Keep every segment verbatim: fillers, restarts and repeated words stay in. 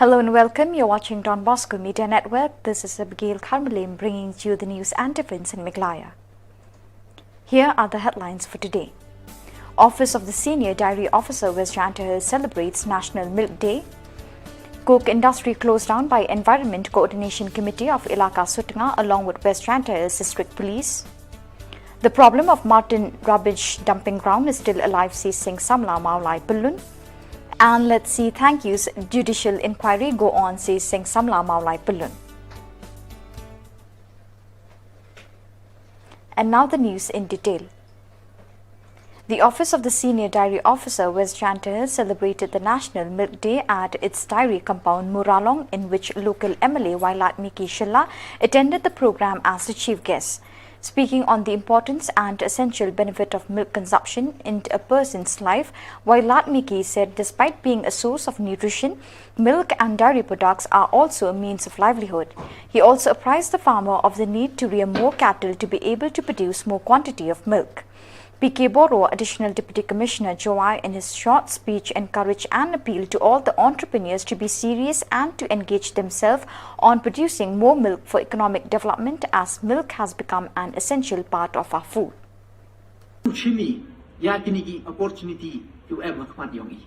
Hello and welcome. You're watching Don Bosco Media Network. This is Abigail Kharmalim bringing to you the news and events in Meghalaya. Here are the headlines for today. Office of the Senior Dairy Officer, West Jaintia Hills, celebrates National Milk Day. Coke industry closed down by Environment Coordination Committee of Elaka Sutnga along with West Jaintia Hills District Police. The problem of Martin rubbish dumping ground is still alive, says Seng Samla Mawlai Pyllun. And let's see, thank yous, judicial inquiry go on, says Seng Samla Mawlai Pyllun. And now the news in detail. The Office of the Senior Dairy Officer, West Jaintia Hills, celebrated the National Milk Day at its dairy compound, Muralong, in which local M L A Wailadmiki Shylla attended the program as the chief guest. Speaking on the importance and essential benefit of milk consumption in a person's life, Wailadmiki said despite being a source of nutrition, milk and dairy products are also a means of livelihood. He also apprised the farmer of the need to rear more cattle to be able to produce more quantity of milk. P K Boro, Additional Deputy Commissioner, Jowai, in his short speech encouraged an appeal to all the entrepreneurs to be serious and to engage themselves on producing more milk for economic development, as milk has become an essential part of our food. Shim i ïa kine ki opportunity ki em ha khmat jong i.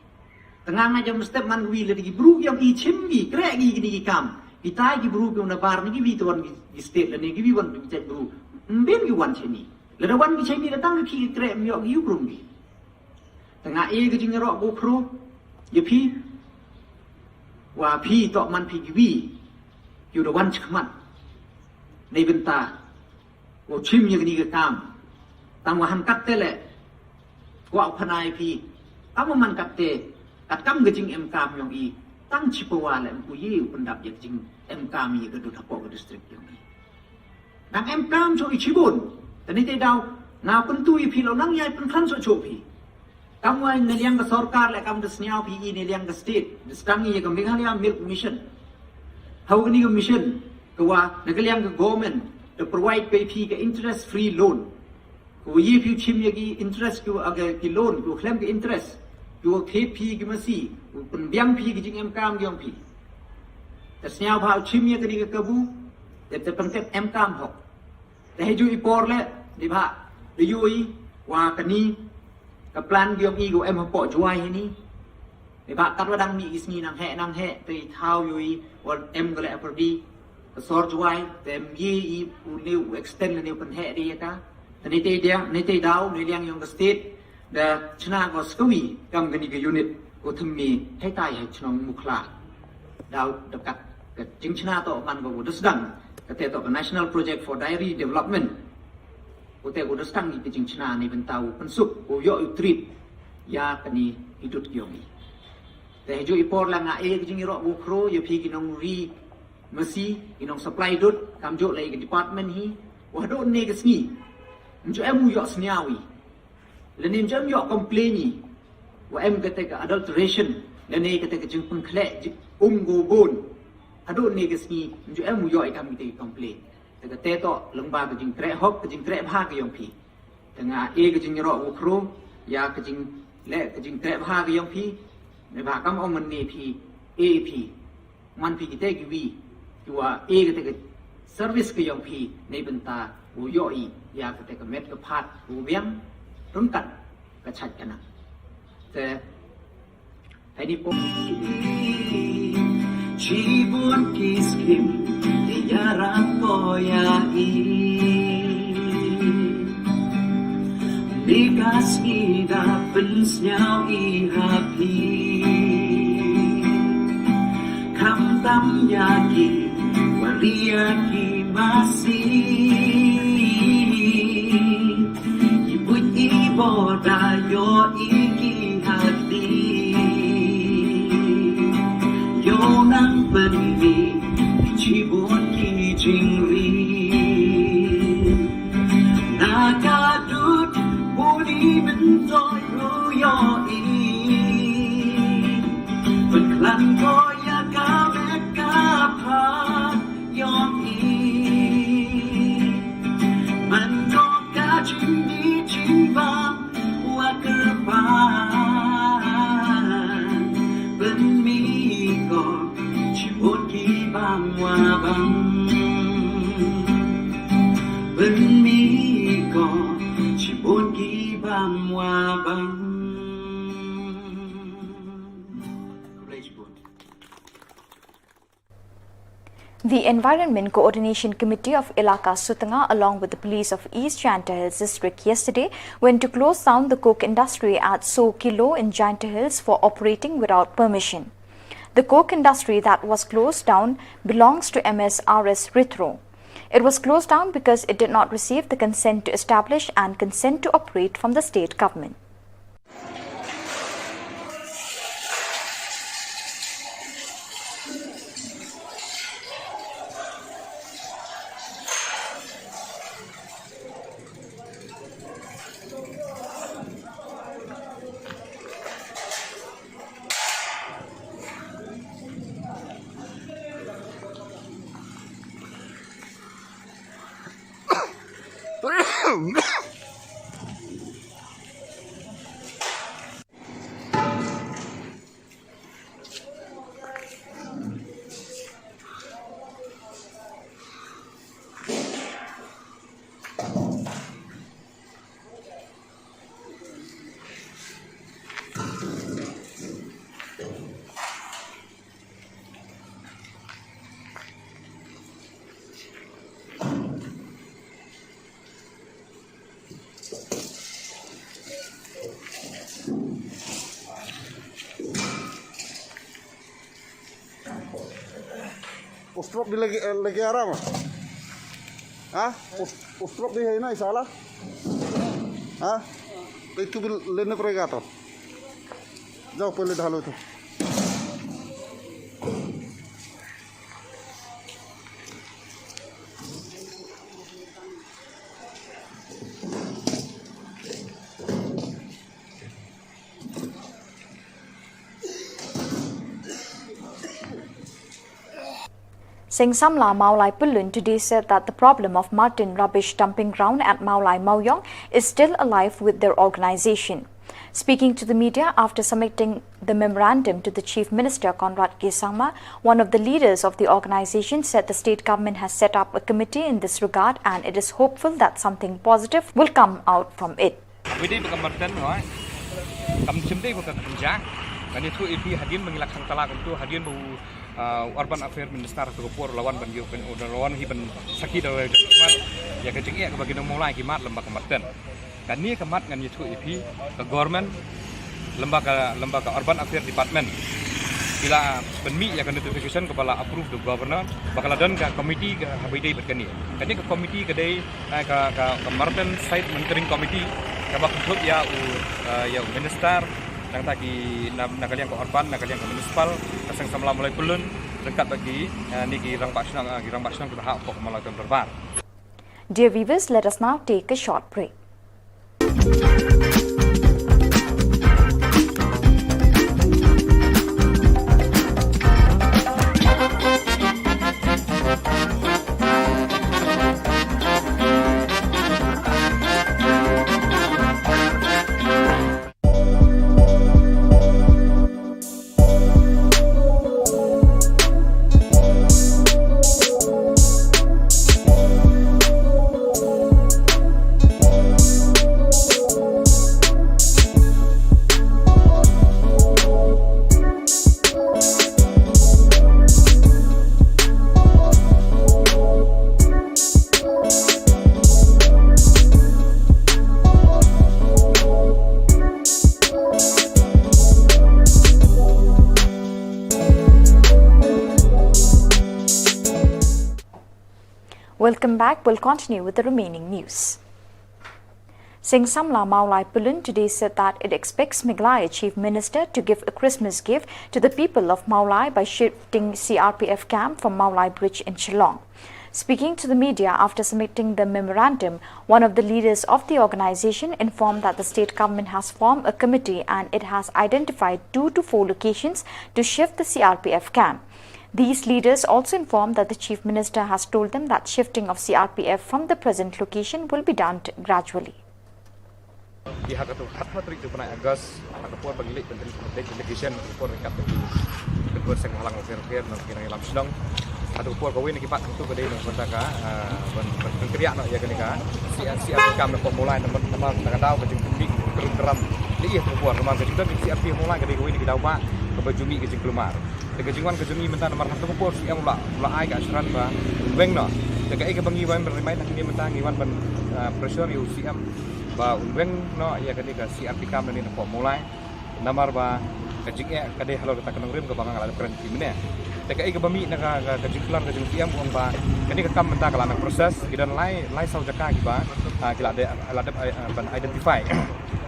Tang nga jam step man wi lada ki bru jong i shim i kre ki kine ki kam. Kita ki bru ki na bar ni ki wi tuan ki state lane ki wi wan ki jait bru. Mbin ki wan shim i. Lada wan ki shim i lada tang ki kre mi ïoh ki u bru ki. Tang nga e ka jingïaroh ko khro ïa phi. Wa phi to man phi ki wi. Ki u da wan shikmat. Nei bynta Wow shim ïa kane ka kam. Tang wa han katte leh. Kwah u phana ïa phi. Kam man katte. Kat kam ka jingem kam jong i. Tang shi pawa leh em pu ïa u pyndap ïa ka jingem kam ïa ka dud hapoh ka district jong i. Nang em kam shuh i shibun. Tani te daw. Nga pyntu ïa phi lo nang ïa pynkhan shuh shuh phi. Kam wa na liang ka sorkar leh kam da sniaw phi i na liang ka state. Da sdang ïa ka Meghalaya Milk Mission. Hau kane ka mission. Ka wa na ka liang ka government da provide pei phi ka interest free loan. Ka wa ïa phi u shim ïa ki interest ki wa ka ki loan ki wa khlem ka interest. Ki wa thep phi ki masi. Ki wa pynbiang phi ki jingem kam ki ong phi. Da sniaw bha u shim ïa kane ka kabu. Da da pynket em kam hok. Da haju i por leh, di bha, da yu i, wa kani, ka plan ki ong i ko em hapoh Jowai hini. Di bha, kat wa dang mi i sngi nang heh, nang heh, te i thaw yu i, wa em ko leh aperdi, ka sor Jowai, te em ye i, u ne u extend ne u pynheh di ya ka. Te ni te dia, ni te daw, ni liang yong ka state, da chna ko skawi kam kani ka unit ko thymme hei tai hei chnong Mukhla. Daw da kat ka jingchna to man ko da sdang kate to ka National Project for Dairy Development. Ko te ko da sdang ka jingchna ni bynta u pynsuk ko ïoh u trip ïa kani i dud ki ong i. Te haju i por la nga e ka jingïaroh ko khro ïa phi ki nong ri masi ki nong supply dud kam jok la i ka department hi. Wa dud ne ka sngi. Nju em u ïoh sniaw i. Lane ym jam ïoh complain i. Wa em kata ka adulteration lane kata ka jingpynkhleh um go bun. Haduh ne ka sngi ym jam ïoh i kam kata ka complain. Te kata to lyngba ka jingtreh hok ka jingtreh bha ka yong phi. Te nga e ka jingïaroh u khro ïa ka jingleh ka jingtreh bha ka yong phi. Ne ba kam ong man ne phi e phi. Man phi kite ki wi ki wa e kite ki service ki yong phi nei bynta u yoh i ïa kite ki met ki phat u biang rungkat ka chait ka nang. Te hai ni po. Chi bun ki skim ki ïarap ko ïa i. Bikas ngi da pynsñiaw i ha phi. Khamtam ïa ki waria ki masi. I buit i bor da ïoh i ki ha phi. Ïoh nang pynmih chi bun ki jingri. Na ka dud bun i myntoi ruh ïoh i. Pynkhlaiñ ko ïa ka met ka phad ïoh i. Man ko ka jingdih jingbam wa kyrpad. Pynmih ko The Environment Coordination Committee of Elaka Sutnga, along with the police of East Jaintia Hills District, yesterday went to close down the coke industry at So Kilo in Jaintia Hills for operating without permission. The coke industry that was closed down belongs to M S R S Rithro. It was closed down because it did not receive the consent to establish and consent to operate from the state government. Ustrop di lagi, eh, lagi arama. Ha? Us-, ustrop di hai na isala. Ha? Itu bil lene pregato. Jauh pele dahulu tu. Seng Samla Mawlai Pyllun today said that the problem of Martin rubbish dumping ground at Mawlai Mawiong is still alive with their organization. Speaking to the media after submitting the memorandum to the Chief Minister Conrad K Sangma, one of the leaders of the organization said the state government has set up a committee in this regard and it is hopeful that something positive will come out from it. Wei dei ba ka Martin, oi. Kam shym dei ba ka kynja. Ngan ïathuh ïa phi hadien ba ngi la khang tala kumtu, hadien ba u, ah, Urban Affairs Minister ha kato ka por u la wan ban ïoh, u la wan hi ban sakhi da u ïa ka jingeh kaba ki nong Mawlai ki mad lem bad ka Martin. Kane ka mat ngan ïathuh ïa phi, ka government lem bad ka, lem bad ka Urban Affairs Department ki la pynmih ïa ka notification kaba la approve da u Governor, ba ka la don ka committee kaba ïadei bad kane. Kane ka committee ka dei, eh, ka, ka, ka Martin Site Monitoring Committee, kaba kynthup ïa u, eh, ïa u Minister, nangta ki na, na ka liang ka Urban, na ka liang ka Municipal, ka Seng Samla Mawlai Pyllun, ryngkat bad ki, eh, ne ki rangbah shnong, eh, ki rangbah shnong kiba hap hapoh ka Mawlai Town Dorbar. Dear viewers, let us now take a short break. Welcome back. We'll continue with the remaining news. Seng Samla Mawlai Pyllun today said that it expects Meghalaya Chief Minister to give a Christmas gift to the people of Mawlai by shifting C R P F camp from Mawlai Bridge in Shillong. Speaking to the media after submitting the memorandum, one of the leaders of the organization informed that the state government has formed a committee and it has identified two to four locations to shift the C R P F camp. These leaders also informed that the Chief Minister has told them that shifting of C R P F from the present location will be done t-, gradually. Ki ha kato khatphra tarik jong u bnai August, ha ka por ba ngi leit ban leit ban delegation, ha ka por ryngkat bad ki kynhun seng bhalang pher pher, na ki nongïalam shnong. Ha kato ka por kawei na ki mat hangto ka dei na ka bynta ka, ah, ban, ban, ban pynkynriah noh ïa kane ka C R, C R P camp na ka por Mawlai, namar, namar na ka daw ka jingpynmih ka rum ka ram. Lei ha kato ka por namar ka jingdon ka C R P Mawlai ka dei kawei na ki daw ba kaba ju mih ka jingkulmar. Te ka jingwan ka jong ngi mynta namar ha kato ka por u C M u la, u la ai ka assurance ba un weng noh. Te kaei kaba ngi wan ban remind hangne mynta, ngi wan ban, ah, pressure ïa u C M ba un weng noh ïa kane ka C R P camp nangne napoh Mawlai. Namar ba ka jingeh ka dei halor kata ka nongrim kaba nga la dep kren mynne. Te kaei kaba mih na ka, ka, ka jingkular ka jong u C M u ong ba kane ka kam mynta ka la nang process, ki don lai, lai saw jaka kiba, ah, ki la dep, la dep, ah, ban identify.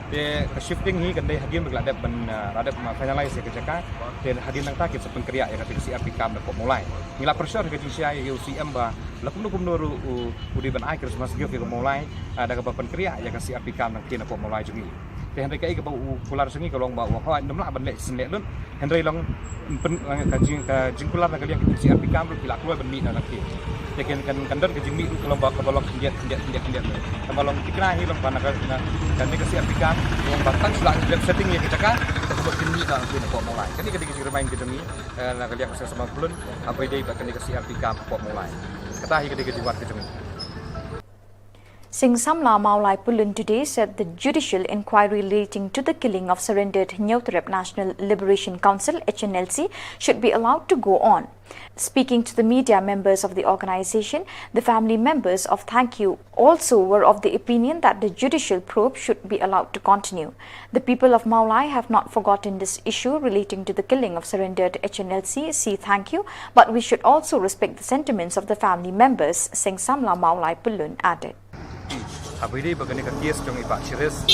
Te ka shifting hi kan dei hadien ba ki la dep ban, ah, la dep, ah, finalize ïa ka jaka. Te hadien nangta kin sa pynkhreh ïa kata ka C R P camp napoh Mawlai. Ngi la pressure ka jingshai ïa u C M ba la kumno kumno ruh u, u dei ban ai Christmas gift ïa ka Mawlai, ah, da kaba pynkhreh ïa ka C R P camp nangta napoh Mawlai jong ngi. Te hynrei kaei kaba u kular jong ngi ka long ba u ong hooid, ngim lah ban leh shisien leh lut. Hynrei long pyn-, ka jing, ka jingkular na ka liang ka C R P camp ruh ki la kloi ban mih noh nangta. Te kan, kan, kan don ka jingmih ruh ka long ba, kaba long khyndiat, khyndiat, khyndiat, khyndiat. Kaba long thikna hi long ba na ka, na, kane ka C R P camp long ba tang shu la dep setting ïa ka jaka, te kaba kin mih noh nangta napoh Mawlai. Kane ka dei ka jingremind ka jong ngi, eh, na ka liang ka Seng Samla Mawlai Pyllun, haba ïadei bad kane ka C R P camp napoh Mawlai. Kata hi ka dei ka jingwan ka jong ngi. Seng Samla Mawlai Pyllun today said the judicial inquiry relating to the killing of surrendered Hynñiewtrep National Liberation Council, H N L C, should be allowed to go on. Speaking to the media members of the organization, the family members of Thank You also were of the opinion that the judicial probe should be allowed to continue. The people of Mawlai have not forgotten this issue relating to the killing of surrendered H N L C, C Thank You, but we should also respect the sentiments of the family members, Seng Samla Mawlai Pyllun added. Haba ïadei bad kane ka case jong i Bah Shiris,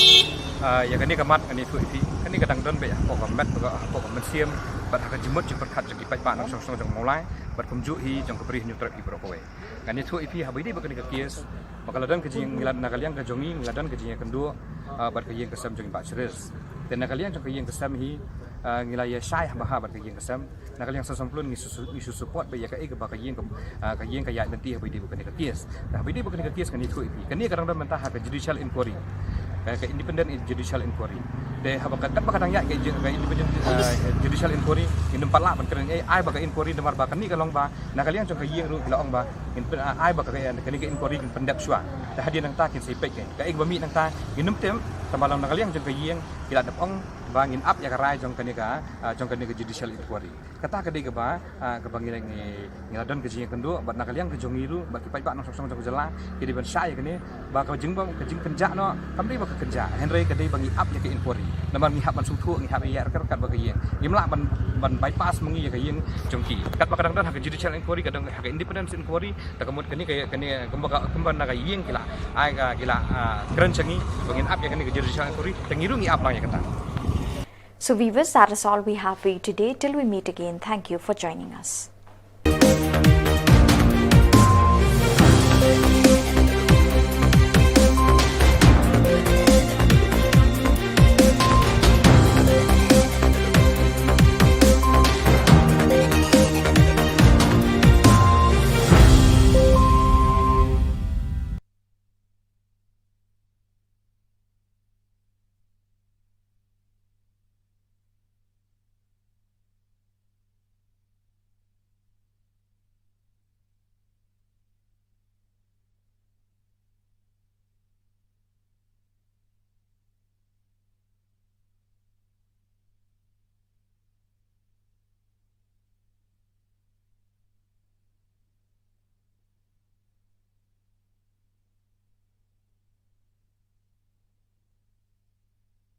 ah, ïa kane ka mat ngan ïathuh ïa phi, kane ka dang don beit hapoh ka met, hapoh ka mynsiem bad ha ka jingmut jingpyrkhat jong ki paidbah nongshong shnong jong Mawlai bad kumjuh hi jong ka Bri Hynñiewtrep hi baroh kawei. Ngan ïathuh ïa phi haba ïadei bad kane ka case, ba ka la don ka jing, ngi la, na ka liang ka jong ngi, ngi la don ka jingïakynduh, ah, bad ka ïing ka sem jong i Bah Shiris. Te na ka liang jong ka ïing ka sem hi, ah, ngi la ïashai ha bha bad ka ïing ka sem. Na ka liang Seng Samla Pyllun ngi shu, ngi shu support beit ïa kaei kaba ka ïing ka, ah, ka ïing ka ïaid lynti haba ïadei bad kane ka case. Te haba ïadei bad kane ka case ngan ïathuh ïa phi, kane ka dang don mynta ha ka judicial inquiry. Ka, ka independent judicial inquiry. Te haba ka, katba ka dang ïaid ka ju-, ka independent, ah, judicial inquiry, ngim pat lah ban kren ei, ai ba ka inquiry namar ba kane ka long ba na ka liang jong ka ïing ruh ki la ong ba ngin pyn-, ah, ai ba ka, kane ka inquiry kin pyndep shuwa. Te hadien nangta kin sa ïa peit kein. Kaei kaba mih nangta ngin ym tip, tangba long na ka liang jong ka ïing ki la dep ong ba ngin ap ïa ka rai jong kane ka, ah, jong kane ka judicial inquiry. Kata ka dei kaba, ah, kaba ngi, ngi, ngi la don ka jingïakynduh bad na ka liang ka jong ngi ruh bad ki paidbah nongshong shnong jong ka jylla ki dei ban shai ïa kane, ba ka jingbym, ka jingkynjah noh kam dei ba ka kynjah, hynrei ka dei ba ngi ap ïa ka inquiry. Namar ngi hap ban sngewthuh, ngi hap ïa ïa ryngkat bad ka ïing. Ngim lah ban, ban bypass ma ngi ïa ka ïing jong ki. Katba ka dang don ha ka judicial inquiry, ka don ha ka independent inquiry, te ka mut kane ka, kane kumba ka, kumba na ka ïing ki la ai ka, ki la, ah, kren sha ngi ba ngin ap ïa kane ka judicial inquiry, te ngi ruh ngi ap lang ïa kata. So viewers, that is all we have for you today. Till we meet again, thank you for joining us.